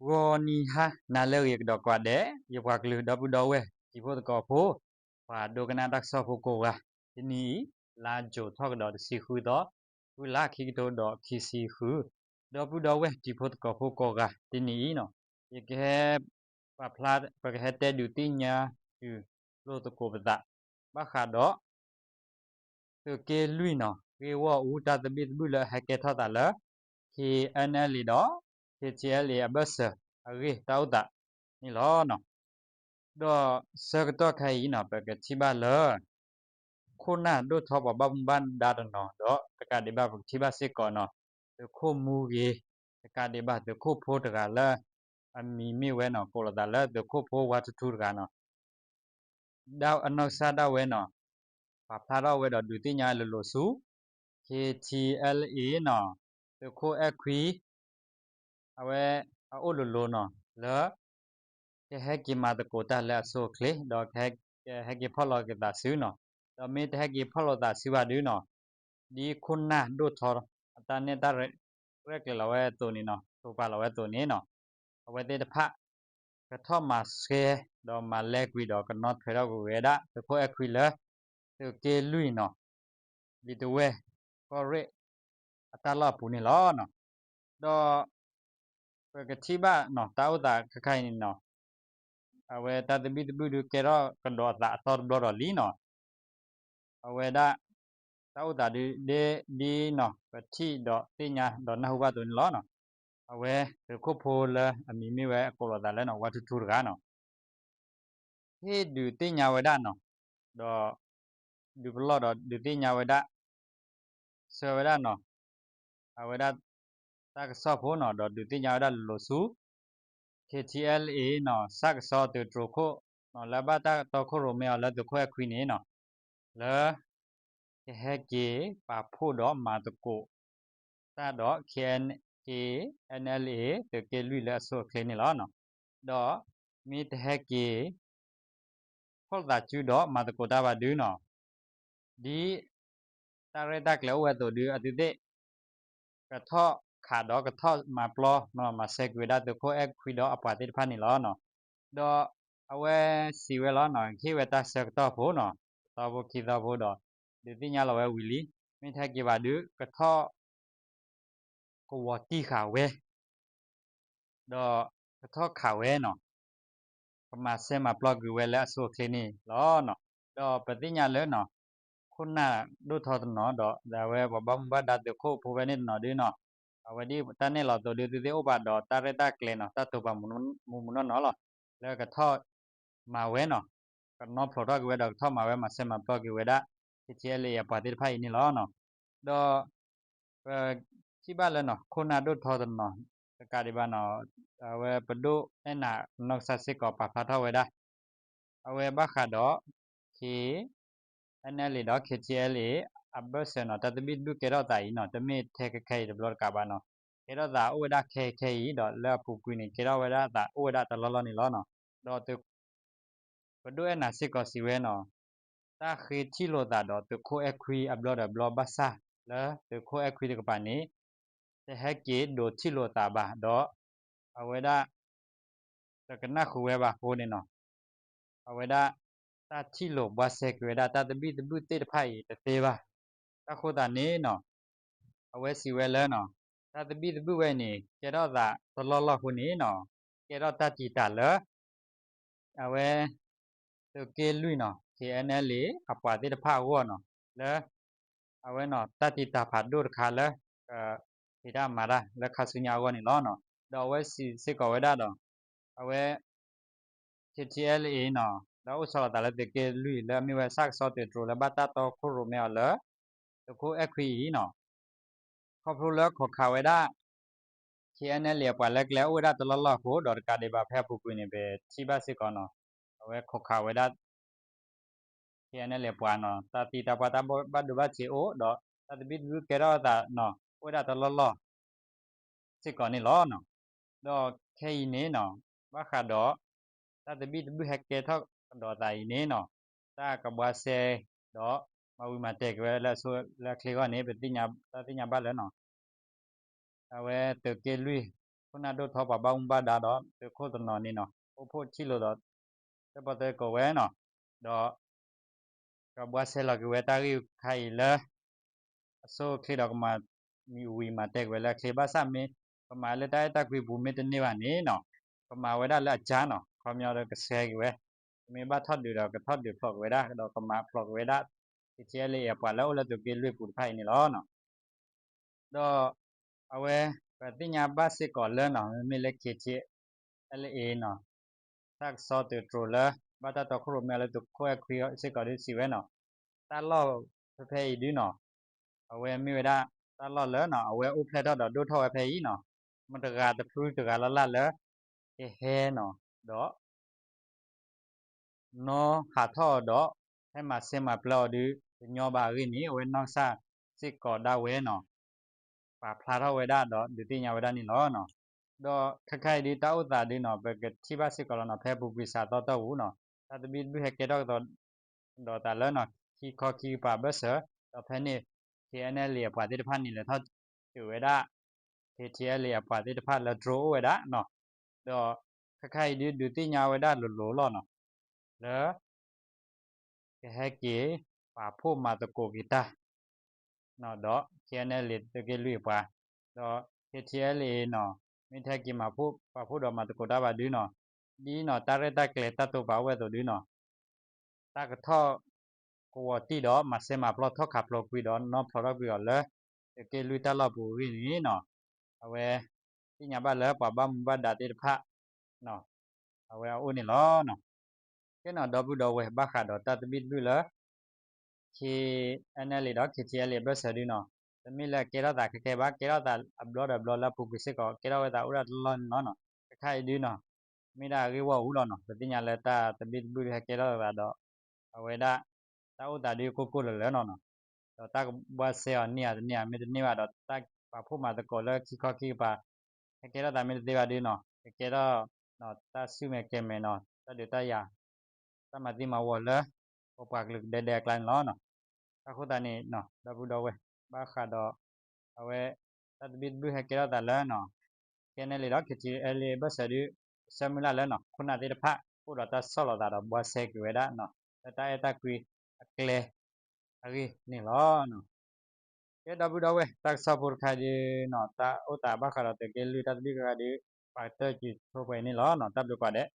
ဂီၤနံၤဟါနၤလၢအဂ့ၤကဒီးကိးဂၤဒဲး, ယပှၤကလုာ်ဒီပုၢ်ဒီဝဲၢ်တံၤဖိသကိးဖိ, ပှၤဒိကနၣ်တၢ်ကစီၣ်ဖိကိးဂၤ, တနံၤအံၤ လါယူၤထီၣ်ကဒီးတဆံဃုသီ, ဃုလါခံကထိဒီးခံဆံဃု, ဒီပုၢ်ဒီဝဲၢ်တံၤဖိသကိးဖိကိးဂၤ, တနံၤအံၤန့ၣ် ယကဟဲ ပာ်ဖျါ ပကဟဲတဲဒုးသ့ၣ်ညါတုၤလိာ်သကိးပသး ဘၣ်ဃးဒီး သုးက့လွံၢ်န့ၣ် ဂ့ၢ်ဂီၢ်အူတၢ်သဘံၣ်သဘုၣ်လၢအဟဲကဲထီၣ်သးလၢ K N L A ဒီး K T L A အဘၢၣ်စၢၤအဂ့ၢ်တၢ်အိၣ်သးန့ၣ်လီၤ. ဒီးဆၢကတီၢ်ခဲအံၤန့ၣ် ပကထံၣ်ဘၣ်လၢ ခိၣ်နၢ်ဒိၣ်ထီပှၤဘၣ်မူဘၣ်ဒါတနီၤဒီး တကးဒံးဘၣ် ပကထံၣ်ဘၣ်စ့ၢ်ကီးန့ၣ် သုးခိၣ်မူဂ့ၤ, တကးဒံးဘၣ် သုးခိၣ်ဖိတဂၤလၢ အမံၤမ့ၢ်ဝဲန့ၣ် ကိးလိာ်သးလၢသုးခိၣ်ဖိဝါထူထူတဂၤန့ၣ် ဒ်အနီၢ်ကစၢ်ဒၣ်ဝဲန့ၣ် ပာ်ဖျါထီၣ်ဝဲဒီးဒုးသ့ၣ်ညါလိၤလိၤဆူ K T L A န့ၣ် သုးခိၣ်အဲၣ်ခွံ အဝဲအအိၣ်လိၤလိၤန့ၣ် လၢ ကဟဲက့ၤမၤသကိးတၢ်လၢအဆိအချ့ ဒီးကဟဲက့ၤဖီၣ်လိာ်က့ၤသးဆူန့ၣ်, ဒီးမ့ၢ်တဟဲက့ၤဖီၣ်လိာ်သးဆူဘၣ်ဒုးန့ၣ် ဒ်ခိၣ်နၢ်ဒိၣ်ထီအတၢ်နဲၣ်တၢ်ရဲၣ်ကျဲၤလီၤဝဲအသိးန့ၣ်န့ၣ် တိာ်ပာ်လီၤဝဲအသိးန့ၣ်န့ၣ် အဝဲသ့ၣ်တဖၣ် ကထီၣ်မၤဆှဲ ဒီးမၤလဲၤကွံာ်ဒီးကနီၣ်ထွဲထီၣ်ကွံာ်ဝဲဒၣ် သုးခိၣ်အဲၣ်ခွံလၢ သုးက့လွံၢ်န့ၣ် လံာ်တဝဲၢ် ကီၢ်ရ့ၣ်အတၢ်လီၢ်အပူၤန့ၣ်လီၤ. ဒီး ပကထံၣ်ဘၣ်န့ၣ် တၢ်အိၣ်သးခဲခါအံၤန့ၣ်န့ၣ် အဝဲတၢ်သဘံၣ်သဘုၣ်ဒုးကဲထီၣ်ကဒီးအသးအသီတဘျီဒီးလံန့ၣ် အဝဲဒၣ် တၢ်အိၣ်သးဒုး ဒ်န့ၣ် ပထံၣ်ဒီးသ့ၣ်ညါဒီးနၢ်ဟူဘၣ်အသိးန့ၣ်လီၤ. အဝဲသုးခိၣ်ဖိလၢအမံၤမ့ၢ်ဝဲအကိးလိာ်သးလၢန့ၣ် ဝါထူထူတဂၤန့ၣ် ဟ့ၣ်ဒုးသ့ၣ်ညါဝဲဒၣ်န့ၣ် ဒီး ဒုးပလီၢ်ဒီးဒုးသ့ၣ်ညါဝဲဒၣ် ဆှၢဝဲဒၣ်န့ၣ် အဝဲဒၣ် တၢ်ကစီၣ်ဖိန့ၣ် ဒီးဒုးသ့ၣ်ညါဝဲဒၣ်လိၤလိၤဆူ K T L A န့ၣ် စးကစီသုးတြိၤခိၣ်န့ၣ် လၢဘၣ်တၢ်တီခိၣ်ရိၣ်မဲအီၤလၢသုးခိၣ်အဲၣ်ခွံန့ၣ်န့ၣ် လၢ ကဟဲက့ၤပာ်ဖှိၣ်ဒီးမၤသကိးတၢ်ဒီး K N K N L A သုးက့လွံၢ်လၢအဆိအချ့န့ၣ်လီၤ. ဒီးမ့ၢ်တဟဲက့ၤ ဖီၣ်လိာ်သးစုဒီးမၤသကိးတၢ်ဘၣ်ဒုးန့ၣ် ဒ်တၢ်ရဲၣ်တၢ်ကျဲၤအိၣ်ဝဲအသိးဒုး အဝဲသ့ၣ် ကထီၣ်ခးဒီးကထီၣ်မၤပျီန့ၣ် မၤစၢၤက့ၤဝဲဒၣ်သုးခိၣ်အဲၣ်ခွံဒီးအပှၤသ့ၣ်တဖၣ်န့ၣ်လီၤ. ဒီးအဝဲစံးဝဲလီၤန့ၣ် ဟ့ၣ်ဝဲတၢ်ဆၢကတီၢ်ဖိန့ၣ် တသီဖိခံသီဖိဒီး ဒုးသ့ၣ်ညါလီၤဝဲဝံၤလံ မ့ၢ်တဟဲက့ၤဘၣ်ဒုး ကထီၣ် ကဝီၤတံၢ်ဃာ်ဝဲ ဒီးကထီၣ်ခးဝဲန့ၣ် ကမၤစဲမၤပျီကွံာ်ဝဲလၢအဆိအချ့န့ၣ်လီၤ. ဒီးပသ့ၣ်ညါလၢန့ၣ် ခိၣ်နၢ်ဒိၣ်ထီတနီၤဒီး ဒ်အဝဲပှၤဘၣ်မူဘၣ်ဒါသုးခိၣ်ဖိဝဲန့ၣ်တနီၤဒုးန့ၣ် အဝဲဒ်တၢ်နဲၣ်လီၤအသိးဒုး သုသ့ၣ်အိၣ်ဘၣ်ဒီးတၢ်ရဲၣ်တၢ်ကျဲၤန့ၣ် တၢ်တိာ်ပာ်မူးမူးနီၢ်နီၢ်လီၤ. လၢကထီၣ်မၤဝဲန့ၣ် ကနီၣ်ဖျိးထီၣ်က့ၤဝဲဒီးကထီၣ်မၤဝဲမၤစဲမၤပျီကွံာ်ဝဲဒၣ် K T L A အပှၤသ့ၣ်တဖၣ်အံၤန့ၣ်လီၤ. ဒီး ပထံၣ်ဘၣ်လၢန့ၣ် ခိၣ်နၢ်ဒိၣ်ထီတနီၤ တကးဒံးဘၣ်န့ၣ် အဝဲပဒိၣ်အဲၣ်နၤအနီၢ်ကစၢ်စ့ၢ်ကီးပာ်ဖျါထီၣ်ဝဲဒၣ် အဝဲဘၣ်ဃးဒီး K N L A ဒီး K T L A အဘၢၣ်စၢၤန့ၣ် တၢ်သဘံၣ်သဘုၣ်ကဲထီၣ်သးအံၤန့ၣ် တမ့ၢ်ထဲခဲခဲအံၤတဘျီတကးဘၣ်န့ၣ် ကဲထီၣ်သးအိၣ်ဝဲဒၣ်ခဲခဲအံၤ ဒီးလၢအပူၤကွံာ်န့ၣ် ကဲထီၣ်ဝဲဒၣ်သးအိၣ်ဝဲဒၣ်တလီၢ်လီၢ်န့ၣ်လီၤ. ဒီး ပဒိၣ်အဲၣ်နၤစ့ၢ်ကီးစံးဝဲန့ၣ် တၢ်ဃ့ထံၣ်လိာ်သးဒီးသုးခိၣ်အဲၣ်ခွံအဘျီဒီးဘျီဘၣ်ဆၣ် လၢသုးခိၣ်အဲၣ်ခွံတကပၤန့ၣ် တဟဲက့ၤဒိးထံၣ်လိာ်သးဘၣ်ဒီး အဝဲဒၣ် တကနၣ်ဃုာ်ဝဲဘၣ်အဃိန့ၣ်န့ၣ် အဝဲဒၣ် တၢ်ထံၣ်လိာ်ဘှါစဲက့ၤဝဲဒၣ်တၢ်သဘံၣ်သဘုၣ်သ့ၣ်တဖၣ်အံၤတသ့ဘၣ်. တၢ်ဃိသးန့ၣ်န့ၣ် အဝဲစံးဝဲလၢန့ၣ် တၢ်သဘံၣ်သဘုၣ်ဝဲန့ၣ် ကဲထီၣ်သးတလီၢ်လီၢ်အဃိန့ၣ်န့ၣ် ကဲထီၣ်တၢ်တံာ်တာ်လၢ အဝဲ သုးက့လွံၢ်န့ၣ် K N L A အပှၤသ့ၣ်တဖၣ်အဂီၢ်န့ၣ် လၢ အဝဲန့ၣ် တၢ်တံာ်တာ်ဖးဒိၣ်တခါလၢ ကဖံးတၢ်မၤတၢ်လၢခါဆူညါအဂီၢ်န့ၣ်လီၤ. ဒီးအဝဲစံးစ့ၢ်ကီးဝဲဒၣ်ဒီး အဝဲ K T L A န့ၣ် ဒီးအိၣ်ဆီလီၤသးလၢသုးက့လွံၢ်လၢအမ့ၢ်ဝဲစးကစီသုးတြိၤလၢဘၣ်တၢ်တီခိၣ်ရိၣ်မဲအီၤလၢ သုးခိၣ်အဲၣ်ခွံအံၤန့ၣ် ခီဖျိလၢခိးခးဝဲဒၣ် K N L A အပှၤလၢကျဲအိၣ်ဝဲဒၣ်တလီၢ်လီၢ်အဃိ ဒီးတကးဒံးဘၣ်ဖဲအပူၤကွံာ်န့ၣ် ပထံၣ်ဘၣ်စ့ၢ်ကီးန့ၣ် အဝဲခိးခးဝဲဒၣ် K N L A အပှၤန့ၣ် တၢ်သံတၢ်ပှၢ်တၢ်ဘၣ်ဒိဘၣ်ထံးအိၣ် ဒီးတၢ်သဘံၣ်သဘုၣ်ကဲထီၣ်သးန့ၣ် အိၣ်ဝဲဒၣ်တလီၢ်လီၢ် စ့ၢ်ကီးန့ၣ်လီၤ. ဒီးခဲအံၤန့ၣ်န့ၣ် ဘၣ်ဃးဒီး တၢ်သဘံၣ်သဘုၣ်ဟဲကဲထီၣ်ကဒီးသးအံၤန့ၣ်န့ၣ် တၢ်ကဘှါစဲ ဒီးမၤဝံၤမၤတဲာ်က့ၤဝဲလၢအဆိလၢအချ့အဂီၢ်န့ၣ် ပသ့ၣ်ညါ တၢ်သ့ၣ်ညါဘၣ်လၢန့ၣ် အဝဲသုးက့လွံၢ် ခိၣ်နၢ်ဒိၣ်ထီပှၤဘၣ်မူဘၣ်ဒါဒီး သုးခိၣ်တနီၤန့ၣ်နီၤ အိၣ်ဖှိၣ်ထံၣ်လိာ်ဒီး သၢပီသၢကိးဝဲနီၤ, ဒီး ကဘှါစဲလီၤက့ၤဝဲတၢ်ဂ့ၢ်ခါအံၤလၢ အဆိအချ့ဒီးကမၤမံၤဝံၤမၤတဲက့ၤဝဲလၢအချ့ ဘၣ်ဆၣ်မ့ၢ် ကမၤလၢတၢ်အဲၣ်တၢ်ကွံပူၤမ့ၢ်တန့ၢ်ဘၣ်န့ၣ်နီၤ, ကမၤဝဲဒၣ်လၢအကၢ်နီၤ ခီပညီဒီးကဆှဲက့ၤဝဲ, မ့ၢ်ဘၣ်ထီၣ်ဒုးဒီးကထီၣ်ဒုးဖျိးက့ၤဝဲဒၣ် ဒီးကမၤဖျိးက့ၤဝဲဒၣ် KTLA အပှၤလၢအိၣ်လၢသုးက့လွံၢ်ပူၤတဖၣ်အံၤန့ၣ်လီၤ. ဒီး အဝဲ ပသ့ၣ်ညါဘၣ်စ့ၢ်ကီးလၢနီၤ မ့မ့ၢ်လၢ KTLA နီၤ တၢ်ကစီၣ်သုးတြိၤလၢ ဘၣ်တၢ်တီခိၣ်ရိၣ်မဲအီၤလၢသုးခိၣ်အဲၣ်ခွံစ့ၢ်ကီးဒုးစံးဝဲနီၤ, တၢ်လီၢ်ဖဲဖဲအံၤဒုနီၤ, အဝဲမ့ၢ်ဝဲဒၣ် တၢ်လီၢ်လၢနီၤ အဝဲအိၣ်ဖျဲၣ်ထီၣ်ဒီးဒိၣ်ထီၣ်ဝဲဖဲအံၤနီၤ, မတဂၤတဖုတဂၤလၢ်လၢ်လၢ ကဟဲနီၤ ဒီး နီၢ်ဟးထီၣ်အီၤဒီး ဟဲမၤစဲမၤပျီအီၤဒုး တညီဘၣ်အဂ့ၢ်န့ၣ် အဝဲနီၢ်ကစၢ်စ့ၢ်ကီးဒၣ်ဝဲနီၤ ပာ်ဖျါထီၣ်ဝဲဒၣ်ဒီးဒုးသ့ၣ်ညါဝဲဒၣ်န့ၣ်လီၤ. ဒီးခဲခါအံၤဒုးတၢ်အိၣ်သးဒုနီၤ ပကထံၣ်ဘၣ်စ့ၢ်ကီးလီၤနီၤ ဖဲပူၤကွံာ်စးသီတီၢ်ပူၤနီၤ တၢ်သဘံၣ်သဘုၣ်ဟဲကဲထီၣ်ကဒီးသးလၢနီၤ ခံခီခံကပၤဘၢၣ်စၢၤ ဒီးဖဲန့ၣ် KNLA အပှၤသ့ၣ်တဖၣ်န့ၣ် လဲၤထီၣ်တုၤဝဲဒၣ် KTLA အပှၤသ့ၣ်တဖၣ်လၢ drone အိၣ်ဝဲဒၣ်နီၤ, ဒီးခဲခါအံၤဒုးဒုးသ့ၣ်ညါဝဲဒၣ်လိၤလိၤလီၤနီၤ လၢ ကဟဲက့ၤ ပာ်ဖှိၣ်မၤသကိးက့ၤတၢ် ဒီး KNLA သုးက့လွံၢ်အပှၤ, ဒီး KTLA နီၤ မ့ၢ်တဟဲက့ၤမၤဖှိၣ်ပာ်ဖှိၣ်ဒီးမၤသကိးတၢ်ဘၣ်ဒုနီၤ, ဒ်နီၤ တၢ်ရဲၣ်တၢ်ကျဲၤတၢ်တိာ်ပာ်အိၣ်ဝဲအသိးဒုနီၤ, တၢ်ကထီၣ်ကဝီၤတံၢ်ဒီး မၤစဲမၤပျီထီၣ်ခးဖျိးကွံာ်ဒီးနီၢ်ဖျိးထီၣ်ကွံာ်အီၤလၢ သုးက့လွံၢ်တၢ်လီၢ်ပူၤအဂ့ၢ်န့ၣ်နီၤ, အဝဲ သ့ၣ်ညါဘၣ်လၢပှၤဘၣ်မူဘၣ်ဒါသ့ၣ်တဖၣ် အဝဲအအိၣ်န့ၣ်လီၤ. ကဲနီၤ ဒီပုၢ်ဒီဝဲၢ် ဘၣ်ဃးဒီးတၢ်သဘံၣ်သဘုၣ်လၢ KNLA ဒီး KTLA အဘၢၣ်စၢၤဒုနီၤ, တမ့ၢ်လၢအကဲထီၣ်သးခဲကဲဘၣ်, ကဲထီၣ်သးအဘျီဒီးဘျီလၢအပူၤကွံာ်စ့ၢ်ကီး ကဲထီၣ်ဝဲသးအိၣ်ဒၣ်တလီၢ်န့ၣ်လီၤနီၤ. ခဲခါအံၤဒုနီၤ မ့ၢ်ဒၣ်အဂ့ၢ်ဝီၢ်အူလီၤနီၤ, ပသ့ၣ်ညါလၢတၢ်သဘံၣ်သဘုၣ်ဒုးဟဲကဲထီၣ်သးဒီး အဝဲဒၣ် တၢ်အိၣ်သးဒုးကိၢ်ကိၢ်လၢၤလၢၤနီၤနီၤ, ဒီးတၢ်ကဘှါစဲအီၤန့ၢ်ဧါတန့ၢ်ဧါ မ့ၢ်တန့ၢ်ဘၣ်ဒီး တၢ်ပာ်ဖှိၣ်မၤသကိးလၢခံခီခံကပၤ ဟဲကဲထီၣ်သးမ့ၢ်တသ့ဘၣ်ဒုနီၤ, ကကဲထီၣ် တၢ်ဆူၣ်မဲာ်ကဲၤမဲာ်နီၤ, တၢ်ဒုးတၢ်ယၤ တၢ်မၤသံမၤဝီၤလၢ ပပှၤကလုာ်ကဒဲဒဲအကျါန့ၣ်လီၤ. တၢ်ဃိသတးန့ၣ် ဒီပုၢ်ဒီဝဲၢ် ဘၣ်ဃးဒီး အဝဲ တၢ်သဘံၣ်သဘုၣ်ဟဲကဲထီၣ်သးလၢ KNLA ဒီး KTLA ဘၢၣ်စၢၤဒု ဆၢမုၢ်လၢ်လၢ ခိၣ်နၢ်သ့ၣ်တဖၣ် အိၣ်ဒီးတၢ်ဆီၣ်လီၤသးဒီးဘှါစဲက့ၤဝဲဒၣ် လၢတၢ်အဲၣ်တၢ်ကွံအကျဲ အဂ့ၢ်န့ၣ်လီၤ. ကဲ ဒီပုၢ်ဒီဝဲၢ် တၢ်ကစီၣ်ဖိတခါဒုနီၤ တၢ်အိၣ်သးဘၣ်ဃးဒီးသုးက့လွံၢ်တၢ်သဘံၣ်တခါဒု ပာ်ကတၢၢ်ကွံာ်ဆိပှဲၤန့ၣ်လီၤ. တၢ်ဘျုးကိးဂၤဒဲး.